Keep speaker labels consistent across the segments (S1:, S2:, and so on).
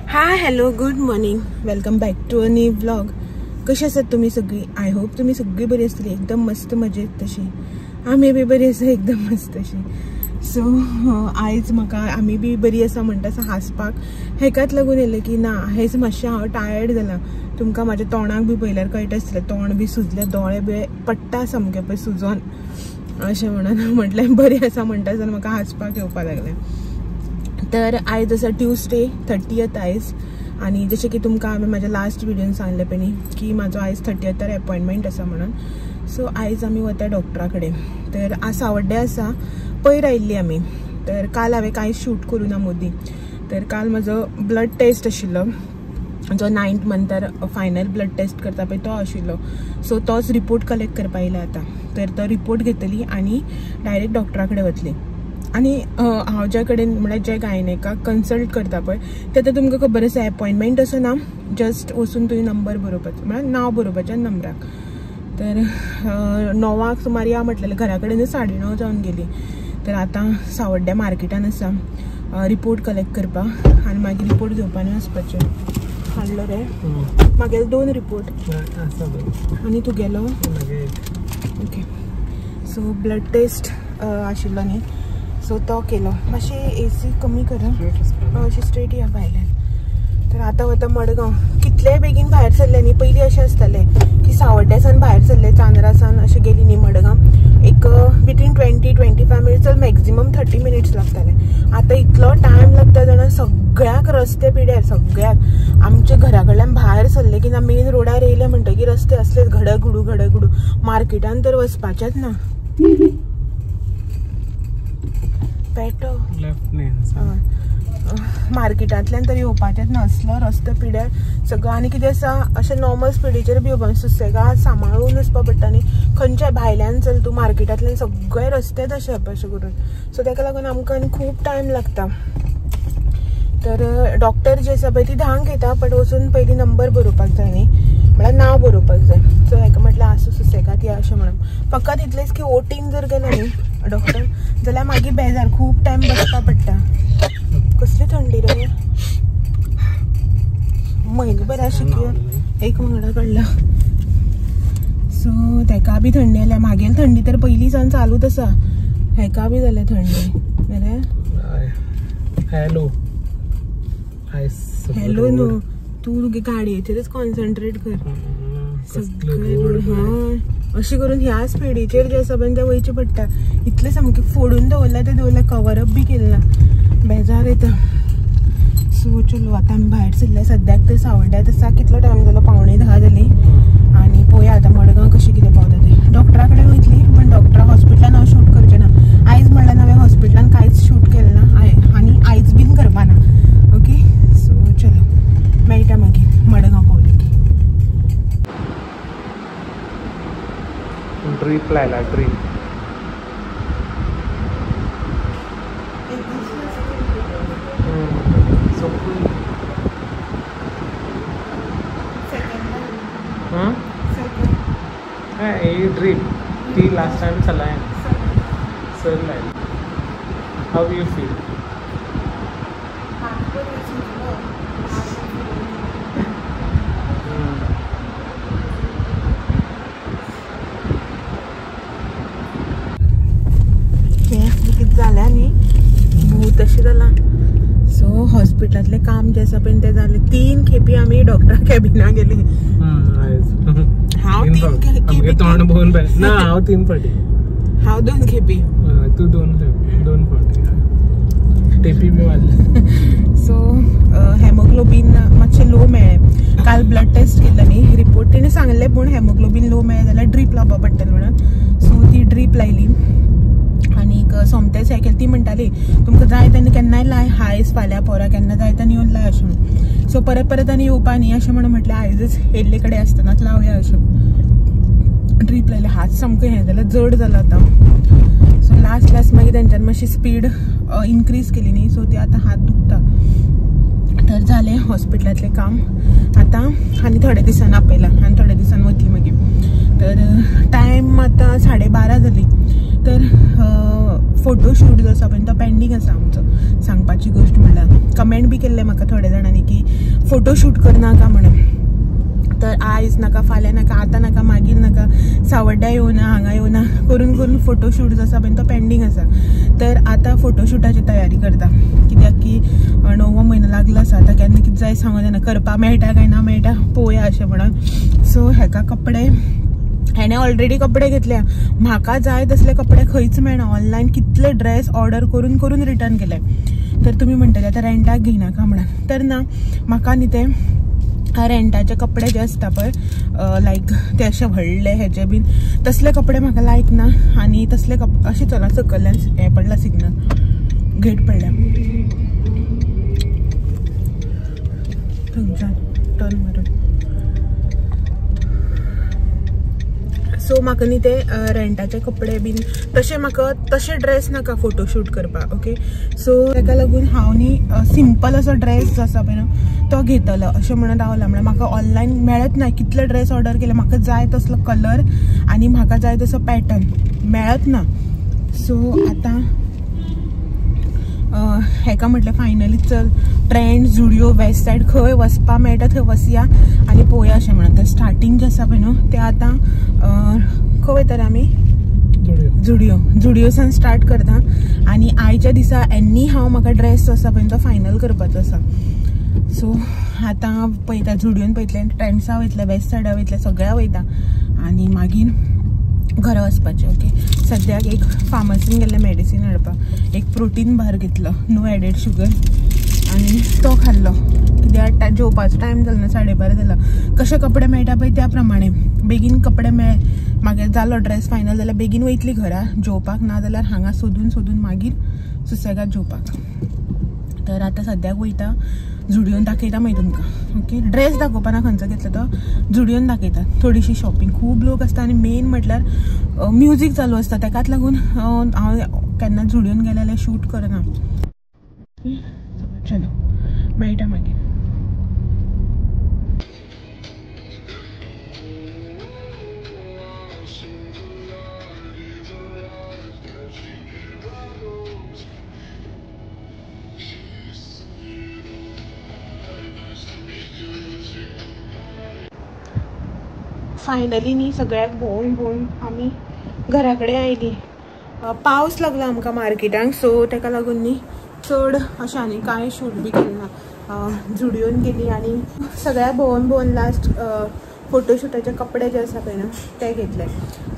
S1: Hi hello good morning, welcome back to a new vlog. कशी आसात तुमी सगळी? I hope तुमी सगळी बरी आसतली, एकदम मस्त मजेत. तशी आमी बी बरी आसा, एकदम मस्त अशी. सो आयज म्हाका आमी बी बरी आसा म्हणटा आसा हांसपाक हेकाच लागून येयलें की ना हेच मातशें हांव टायर्ड जालां. तुमकां म्हाज्या तोंडाक बी पळयल्यार कळटा आसतलें, तोंड बी सुजलें, दोळे बी पडटा सामके पळय सुजोन अशें म्हणून म्हटलें बरी आसा म्हणटा आसतना म्हाका हांसपाक येवपाक लागलें. तर आयज आसा ट्युजडे 30th आयज, आनी जशें की तुमकां हांवें म्हाज्या लास्ट व्हिडियोन सांगलें पळय की म्हाजो आयज 30th appointment आसा म्हणून. सो आयज आमी वता डॉक्टरा कडेन. तर आज सावड्डे आसा, पयर आयिल्ली आमी. तर काल हांवें कांय शूट करूं ना मोदी. तर काल म्हाजो ब्लड टेस्ट आशिल्लो, जो 9th मंथार फायनल ब्लड टेस्ट करता पळय तो आशिल्लो. सो तोच रिपोर्ट कलेक्ट करपा येयला आतां. तर तो रिपोर्ट घेतली आनी डायरेक्ट डॉक्टरा कडेन वतली. आनी हांव ज्या कडेन म्हळ्यार ज्या गायनेकाक कन्सल्ट करता पळय ते तर तुमकां खबर आसा, एपॉयंटमेंट असो ना, जस्ट वचून तुवें नंबर बरोवपाचो, म्हळ्यार नांव बरोवपाचें नंबराक. तर 9 सुमार या म्हटलेलें, घरा कडेनच 9:30 जावन गेली. तर आतां सावड्ड्या मार्केटान आसा रिपोर्ट कलेक्ट करपाक आनी मागीर रिपोर्ट घेवपाक वचपाचें. हाडलो रे म्हागेले 2 रिपोर्ट आनी तुगेलो. ओके, सो ब्लड टेस्ट आशिल्लो न्ही, सो तो केलो. मातशें एसी कमी कर, अशें स्ट्रेट या भायल्यान. तर आतां वता मडगांव. कितलेय बेगीन भायर सरलें न्ही, पयलीं अशें आसतालें की सावड्ड्यासान भायर सरलें, चांदरासान अशें गेली न्ही मडगांव, एक विथीन 20-25 मिनट्स चल मॅक्झिमम 30 मिनट्स लागताले. आतां इतलो टायम लागता जाणा, सगळ्याक रस्ते पिड्यार, सगळ्याक. आमच्या घरा कडल्यान भायर सरलें की ना मेन रोडार येयलें म्हणटकीर रस्ते असले घडघुडू घडघुडू. मार्केटान तर वचपाचेंच ना. पेटो मार्केटांतल्यान तर येवपाचेंच ना, असलो रस्तो पिड्यार सगळो. आनी कितें आसा, अशें नॉर्मल स्पिडीचेर बी येवपा सुसेगाद सांबाळून वचपा पडटा न्ही. खंयच्याय भायल्यान चल तूं, मार्केटांतल्यान सगळे रस्ते तशे अशें करून. सो तेका लागून आमकां आनी खूब टायम लागता. तर डॉक्टर जे आसा पळय ती 10 येता, बट वचून पयलीं नंबर बरोवपाक जाय न्ही, म्हळ्यार नांव बरोवपाक जाय. सो हेका म्हटल्यार आसूं सुसेगाद या अशें म्हणून. फकत इतलेंच की ओटीन जर गेलें न्ही डॉक्टर जाल्यार मागीर बेजार, खूब टायम बसपा पडटा. कसली थंडी रे, म्हयनो बरें शिकयो एक वांगडा काडला. सो तेका बी थंडी आल्या. म्हागेली थंडी तर पयलीं सावन चालूच आसा, हेका बी जाल्या थंडी. जाल्यार
S2: हॅलो
S1: हॅलो न्हू, तूं तुगे गाडयेचेरच कॉन्सन्ट्रेट कर सगळें. हय, अशें करून ह्या स्पिडीचेर जें आसा पळय तें वयचें पडटा. इतलें सामकें फोडून दवरलां तें दवरलां, कवरअप बी केलें ना, बेजार येता. सो चलो आतां आमी भायर सरल्या. सद्याक तर सावड्ड्यात आसा. कितलो टायम जालो, 9:45 जाली. आनी पळोवया आतां मडगांव कशें कितें पावता तें. डॉक्टरा कडेन वयतली, पण डॉक्टरा हॉस्पिटलान हांव शूट करचें ना आयज. म्हणल्यार हांवें हॉस्पिटलान कांयच शूट केलें ना आनी आयज बीन करपा ना. ओके, सो चलो मेळटा मागीर मडगांव पावले की.
S2: ड्रीप लायला, ड्रीप. ही ड्रीप ती लास्ट टाइम चलाय सर लायली. How you feel?
S1: कितें जालें न्ही, भूत अशें जालां. सो हॉस्पिटलांतलें काम जें आसा पळय तें जालें. 3 खेपी आमी डॉक्टरा कॅबिना गेली. हांव 3 खेपी,
S2: तोंड भरून ना, हांव 3 फावटी,
S1: हांव 2 खेपी,
S2: तूं 2 फावटी टेपी बी मारली.
S1: सो हेमोग्लोबीन मातशें लो मेळ्ळें. काल ब्लड टेस्ट केल्लो न्ही, रिपोर्ट तेणें सांगलें, पूण हेमोग्लोबीन लो मेळ्ळें जाल्यार ड्रीप लावपा पडटलें म्हणून. सो ती ड्रीप लायली आनीक सोमतेंच हें केलें. ती म्हणटाली तुमकां जाय तेन्ना केन्नाय लाय, आयज फाल्यां पोरा केन्ना जाय तेन्ना येवन लाय अशें म्हणून. सो परत परत आनी येवपा न्ही अशें म्हणून म्हटलें आयजच येयल्ले कडेन आसतनाच लावया अशें. ड्रीप लायले, हात सामको हें जाल्यार जड जाला आतां. सो लास्ट लास्ट मागीर तेंच्यान मातशी स्पीड इनक्रीज केली न्ही, सो ती आतां हात दुखता. तर जालें हॉस्पिटलांतलें काम आतां. आनी थोड्या दिसान आपयलां आनी थोड्या दिसान वतली मागीर. तर टायम आतां 12:30 जाली. तर फोटोशूट जो आसा पळय तो पेंडींग आसा आमचो. सांगपाची गोश्ट म्हणल्यार कमेंट बी केल्ले म्हाका थोड्या जाणांनी की फोटोशूट करनाका म्हणून. तर आयज नाका, फाल्यां नाका, आतां नाका, मागीर नाका, सावड्ड्या येवना, हांगा येवना करून करून फोटोशूट जो आसा पळय तो पेंडींग आसा. तर आतां फोटोशुटाची तयारी करता, कित्याक की 9वो म्हयनो लागलो आसा, आतां केन्ना कितें जाय सांगू जायना, करपा मेळटा काय ना मेळटा पळोवया अशें म्हणून. सो हेका कपडे, हेणें ऑलरेडी कपडे घेतल्या, म्हाका जाय तसले कपडे खंयच मेळना. ऑनलायन कितले ड्रेस ऑर्डर करून करून रिटर्न केले. तर तुमी म्हणटले आतां रेंटाक घेयनाका म्हणून, तर ना, म्हाका न्ही ते रेंटाचे कपडे जे आसता पळय लायक ते अशे व्हडले हेजे बीन तसले कपडे म्हाका लायक ना. आनी तसले कपडे अशें चला सकयल्यान हें पडला सिग्नल, गेट पडल्या थंयच्यान टर्न मारून. सो म्हाका न्ही ते रेंटाचे कपडे बीन तशे म्हाका तशे ड्रेस नाका फोटोशूट करपाक. ओके, सो ताका लागून हांव न्ही सिंपल असो ड्रेस जो आसा पळय न्हू तो घेतलो अशें म्हणून रावला. म्हळ्यार म्हाका ऑनलायन मेळत ना, कितले ड्रेस ऑर्डर केले, म्हाका जाय तसलो कलर आनी म्हाका जाय तसो पॅटर्न मेळत ना. सो आतां हेका म्हटलें फायनली चल ट्रेंड जुडियो वेस्ट सायड खंय वचपा मेळटा थंय वचया आनी पळोवया अशें म्हणून. तर स्टार्टींग जें आसा पळय न्हू तें आतां खंय वयतले आमी, जुडियो, जुडियोसान स्टार्ट करता. आनी आयच्या दिसा एनी हांव म्हाका ड्रेस जो आसा पळय तो फायनल करपाचो आसा. सो आतां पळयता, जुडियोन पळयतलें, ट्रेंड्सा वयतलें, वेस्ट सायडा वयतलें, सगळ्या वयता आनी मागीर घरा वचपाचें. ओके, सद्याक एक फार्मासीन गेल्लें मेडिसीन हाडपाक, एक प्रोटीन बार घेतलो नो एडेड शुगर आनी तो खाल्लो, कित्याक जेवपाचो टायम जालो ना, 12:30 जाला. कशे कपडे मेळटा पळय त्या प्रमाणे बेगीन कपडे मेळ्ळे, मागीर जालो ड्रेस फायनल जाल्यार बेगीन वयतली घरा जेवपाक, ना जाल्यार हांगा सोदून सोदून मागीर सुसेगाद जेवपाक. तर आतां सद्याक वयता जुडियोन दाखयता मागीर तुमकां. ओके, ड्रेस दाखोवपा ना खंयचो घेतलो तो, जुडियोन दाखयता. थोडीशी शॉपिंग, खूब लोक आसता आनी मेन म्हटल्यार म्युजीक चालू आसता, ताकाच लागून हांव केन्ना जुडियोन गेलें जाल्यार शूट करना. चलो मेळटा मागीर. फायनली न्ही सगळ्याक भोंवन भोंवन आमी घरा कडेन आयली. पावस लागला आमकां मार्केटांक, सो ताका लागून न्ही चड अशें आनी कांय शूट बी केलें ना. जुडियोन गेली आनी सगळ्याक भोंवन भोंवन लास्ट फोटोशुटाचे कपडे जे आसा पळय न्हू ते घेतले.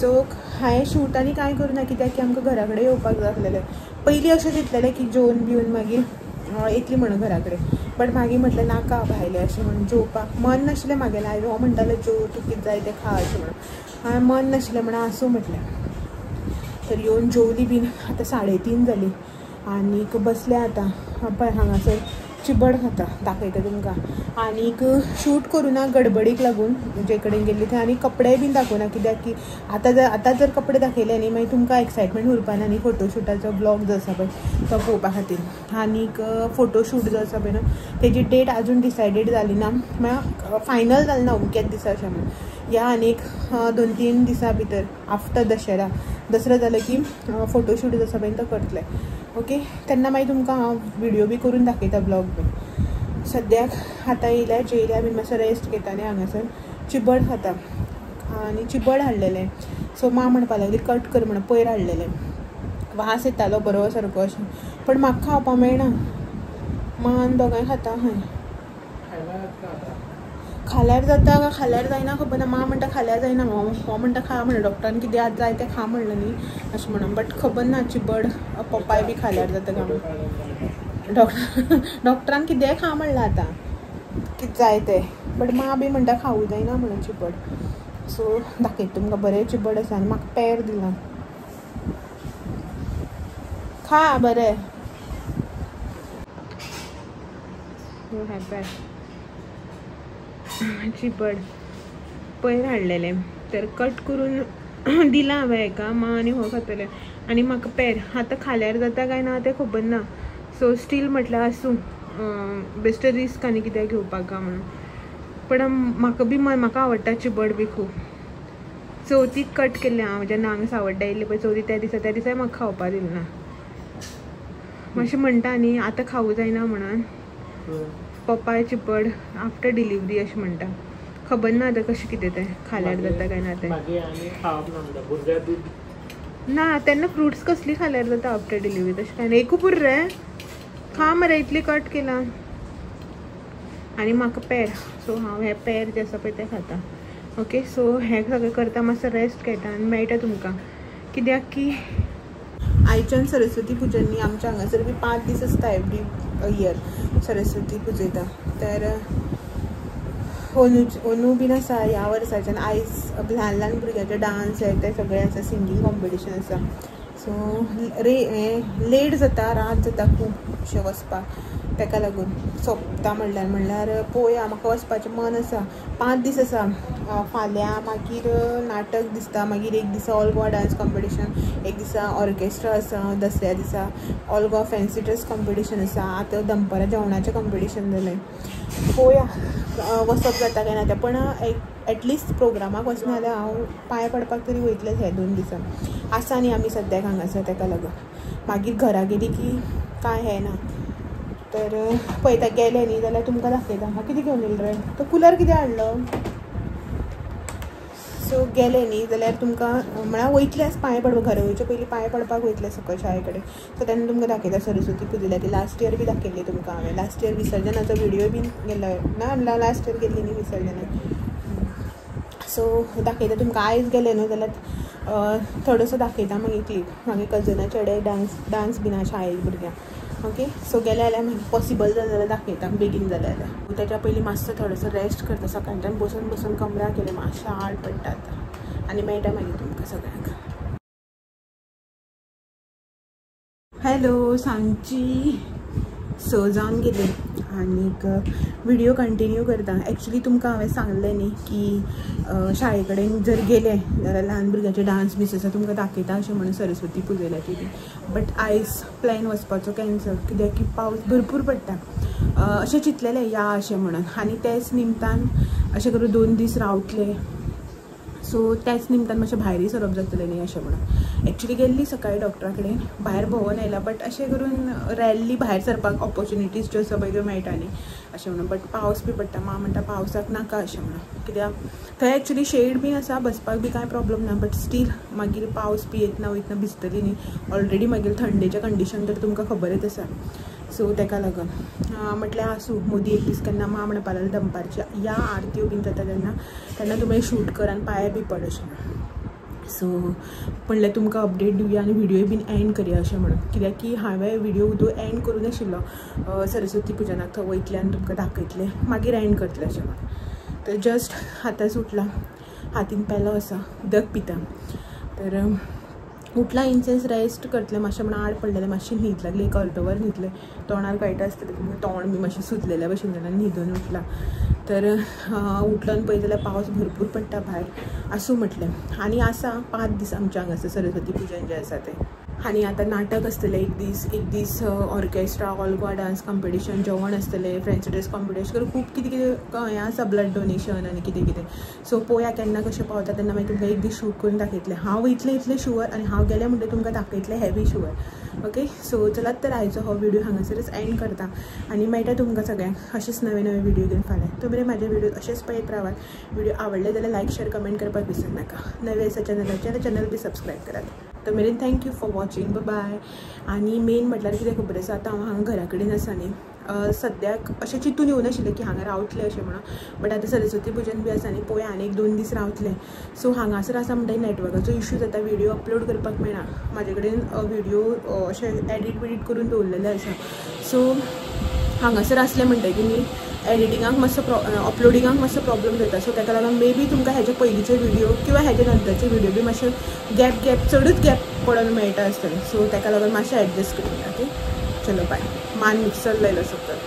S1: सो हांवें शूट आनी कांय करूं ना, कित्याक की आमकां घरा कडेन येवपाक जाय आसलेलें. पयलीं अशें चिंतलेलें की जेवन बिवन मागीर येतली म्हणून घरा कडेन, बट मागीर म्हटलें नाका भायलें अशें म्हणून जेवपाक मन नाशिल्लें म्हागेलें. आयज हो म्हणटालो जेव, तूं कितें जाय तें खा अशें म्हणून, हांवें मन नाशिल्लें म्हणून आसूं म्हटलें. तर येवन जेवली बीन, आतां 3:30 जाली आनीक बसलें आतां पळय हांगासर चिबड खाता, दाखयता तुमकां. आनीक शूट करूं ना गडबडीक लागून जे कडेन गेल्ली थंय, आनी कपडेय बीन दाखोवना, कित्याक की आतां जर कपडे दाखयले न्ही मागीर तुमकां एक्सायटमेंट उरपाना न्ही फोटोशुटाचो ब्लॉग जो आसा पळय तो पळोवपा खातीर. आनीक फोटोशूट जो आसा पळय न्हू तेजी डेट आजून डिसायडेड जाली ना, म्हळ्यार फायनल जालें ना अमक्याच दिसा अशें म्हणून. ह्या आनीक 2-3 दिसां भितर आफ्टर दशेरा, दसरो जालो की फोटोशूट जो आसा पळय तो करतले. ओके, तेन्ना मागीर तुमकां हांव व्हिडियो बी करून दाखयता, ब्लॉग बीन. सद्याक आतां येयल्या, जेयल्या बीन, मातसो रेस्ट घेता आनी हांगासर चिबड खाता. आनी चिबड हाडलेलें, सो माँ म्हणपाक लागली कट कर म्हणून, पयर हाडलेलें, वास येतालो बरो सारको अशें, पण म्हाका खावपाक मेळना, मान दोगांय खाता. हय, खाल्यार जाता काय खाल्यार जायना खबर ना. माँ म्हणटा खाल्यार जायना, हो म्हणटा खा म्हणटा, डॉक्टरान कितें आज जाय तें खा म्हणलें न्ही अशें म्हणून, बट खबर ना चिबड पोपाय बी खाल्यार जाता काय म्हणून. डॉक्टरान कितेंय खा म्हणलां आतां, कितें जाय तें, बट माँ बी म्हणटा खावूं जायना म्हणून चिबड. सो दाखयता तुमकां, बरें चिबड आसा आनी म्हाका पेर दिलां, खा बरें. हें चिबड पयर हाडलेलें, तर कट करून दिलां हांवें हेका, माँ आनी हो खातलें आनी म्हाका पेर. आतां खाल्यार जाता काय ना तें खबर ना, सो स्टील म्हटल्यार आसूं, बेश्टें रिस्क आनी कित्याक घेवपाक काय म्हणून. पण म्हाका बी म्हाका आवडटा चिबड बी खूब. चवथीक कट केल्लें हांव, जेन्ना हांगा सावड्ड्या येयल्ली पळय चवथी, त्या दिसा त्या दिसाय म्हाका खावपा दिलें ना. मातशें म्हणटा न्ही आतां खावूं जायना म्हणून, पोपाय चिपड आफ्टर डिलिव्हरी अशें म्हणटा. खबर ना आतां कशें कितें तें खाल्यार जाता काय ना तें. ना तेन्ना फ्रुट्स कसली खाल्यार जाता आफ्टर डिलिव्हरी तशें कांय ना. एकू पुरो रे खा मरे इतली कट केला. आनी म्हाका पेर, सो हांव हें पेर जें आसा पळय तें खाता. ओके सो हें सगळें करता, मातसो रेस्ट घेता आनी मेळटा तुमकां. कित्याक की आयच्यान सरस्वती पुजन न्ही आमच्या हांगासर बी 5 दीस आसता एवरी इयर सरस्वती पुजयता. तर ओनू बीन आसा ह्या वर्साच्यान. आयज ल्हान ल्हान भुरग्यांचे डांस हे ते सगळें आसा, सिंगींग कॉम्पिटिशन आसा. सो रे लेट जाता, रात जाता खूब अशें वचपाक, ताका लागून सोंपता म्हणल्यार म्हणल्यार पळोवया. म्हाका वचपाचें मन आसा. 5 दीस आसा. फाल्यां मागीर नाटक दिसता, मागीर एक दिसा ऑल गोवा डांस कॉम्पिटिशन, एक दिसा ऑर्केस्ट्रा आसा, दसऱ्या दिसा all Goa fancy dress competition आसा. आतां दनपारां जेवणाचें कॉम्पिटिशन जालें. पळोवया वचप जाता काय ना तें, पण एटलिस्ट प्रोग्रामाक वचना जाल्यार हांव पांय पडपाक तरी वयतलें हे 2 दिसान. आसा न्ही आमी सद्याक हांगासर, ताका लागून मागीर घरा गेली की कांय हें ना. तर पळयता गेले न्ही जाल्यार तुमकां दाखयता. हांव कितें घेवन येयलो रे तो कुलर कितें हाडलो. सो गेले न्ही जाल्यार तुमकां म्हळ्यार वयतलेच पांय पडपाक, घरा वयचे पयलीं पांय पडपाक वयतले सकयल शाळे कडेन. सो तेन्ना तुमकां दाखयता सरस्वती पुजयल्या ती. लास्ट इयर बी दाखयल्ली तुमकां हांवें. लास्ट इयर विसर्जनाचो व्हिडियो बीन गेल्लो ना, लास्ट इयर गेल्ली न्ही विसर्जनाक. सो दाखयता तुमकां. आयज गेले न्हू जाल्यार थोडोसो दाखयता मागीर क्लीप. मागीर कजना चेडे डांस बीन आहा शाळेक भुरग्यांक. ओके सो गेले जाल्यार मागीर पॉसिबल जालें जाल्यार दाखयता बेगीन जालें जाल्यार. तेच्या पयलीं मातसो थोडोसो रेस्ट करता. सकाळच्यान बसून बसून कमरा केलें, मातशें आड पडटा आतां. आनी मेळटा मागीर तुमकां सगळ्यांक. हॅलो, सांजची 6 जावन गेली आनीक व्हिडिओ कंटिन्यू करता. एक्चुली तुमकां हांवें सांगलें न्ही की शाळे कडेन जर गेले जाल्यार ल्हान भुरग्यांचे डांस बीस आसा तुमकां दाखयता अशें म्हणून सरस्वती पुजयल्या ती. बट आयज प्लॅन वचपाचो कॅन्सल, कित्याक की पावस भरपूर पडटा. अशें चिंतलेलें या अशें म्हणून, आनी तेच निमतान अशें करून 2 दीस रावतले. सो त्याच निमतान मातशें भायरूय सरप जातलें न्ही अशें म्हणून. एक्चुली गेल्ली सकाळी डॉक्टरा कडेन, भायर भोंवन आयला, बट अशें करून रॅरली भायर सरपाक ऑपॉर्च्युनिटीज ज्यो आसा पळय त्यो मेळटा न्ही अशें म्हणून. बट पावस बी पडटा, माँ म्हणटा पावसाक नाका अशें म्हणून, कित्याक थंय एक्चुली शेड बी आसा, बसपाक बी कांय प्रॉब्लम ना, बट स्टील मागीर पावस बी येतना वयतना भिजतली न्ही. ऑलरेडी मागीर थंडेचें कंडिशन तर तुमकां खबरच आसा. सो ताका लागून म्हटल्यार आसूं, मोदी एक दीस केन्ना माँ म्हणपाक लागली दनपारची या आरत्यो बीन जाता तेन्ना तेन्ना तुमी शूट कर आनी पांय बी पड अशें म्हणून. सो म्हणल्यार तुमकां अपडेट दिवया आनी व्हिडिओ बीन एंड करया अशें म्हणून, कित्याक की हांवें व्हिडिओ उदो एंड करूं नाशिल्लो. सरस्वती पुजनाक थंय वयतलें आनी तुमकां दाखयतलें, मागीर एंड करतलें अशें म्हणून. तर जस्ट आतांच उठला, हातीन पेलो आसा, उदक पिता. तर उठला इनसेन्स रेस्ट करतलें मातशें म्हणून आड पडलेलें, मातशें न्हीद लागली, एक अर्द वर न्हिदलें. तोंडार कळटा आसतलें तुमकां, तोंड बी मातशें सुजलेल्या भशेन जालें, न्हिदून उठला. तर उठलो आनी पळयत जाल्यार पावस भरपूर पडटा भायर. आसूं म्हटलें. आनी आसा 5 दीस आमच्या हांगासर सरस्वती पुजन जें आसा तें. आनी आतां नाटक आसतलें एक दीस, एक दीस orchestra, all Goa dance competition, जेवण आसतलें, फ्रेंच ड्रेस कॉम्पिटिशन, करून खूब कितें कितें हें आसा, ब्लड डोनेशन आनी कितें कितें. सो पळोवया केन्ना कशें पावता तेन्ना मागीर तुमकां एक दीस शूट करून दाखयतलें. हांव वयतलें इतलें शुवर, आनी हांव गेलें म्हणटकीर तुमकां दाखयतलें हें बी शुवर. ओके सो चलात तर आयचो हो व्हिडिओ हांगासरच एंड करता आनी मेळटा तुमकां सगळ्यांक अशेंच नवे नवे व्हिडिओ घेवन फाल्यां. तो मेरेन म्हाजे व्हिडिओ अशेंच पळयत रावात. व्हिडिओ आवडले जाल्यार लायक शेअर कमेंट करपाक विसर नाका. नवे आसा चॅनलाचेर चॅनल बी सबस्क्रायब करात. तो मेरेन thank you for watching, bye. आनी मेन म्हटल्यार कितें खबर आसा, आतां हांव हांगा घरा कडेन आसा न्ही, सद्याक अशें चिंतून येवनाशिल्लें की हांगा रावतलें अशें म्हणून, बट आतां सरस्वती पुजन बी आसा न्ही, पळोवया आनी 1-2 दीस रावतलें. सो हांगासर आसा म्हणटकीर नॅटवर्काचो इश्यू जाता, व्हिडिओ अपलोड करपाक मेळना. म्हाजे कडेन व्हिडिओ अशें एडिट बिडीट करून दवरलेले आसा. सो हांगासर आसलें म्हणटकीर न्ही एडिटिंगाक मातसो अपलोडिंगाक मातसो प्रॉब्लम जाता. सो ताका लागून मे बी तुमकां हेजे पयलींचे व्हिडिओ किंवा हेजे नंतरचे व्हिडिओ बी मातशे गॅप गॅप चडूच गॅप पडोन मेळटा आसतलें. सो ताका लागून मातशें एडजस्ट करूया. ओके चलो बाय. मान मिक्सर लायलो सकयल.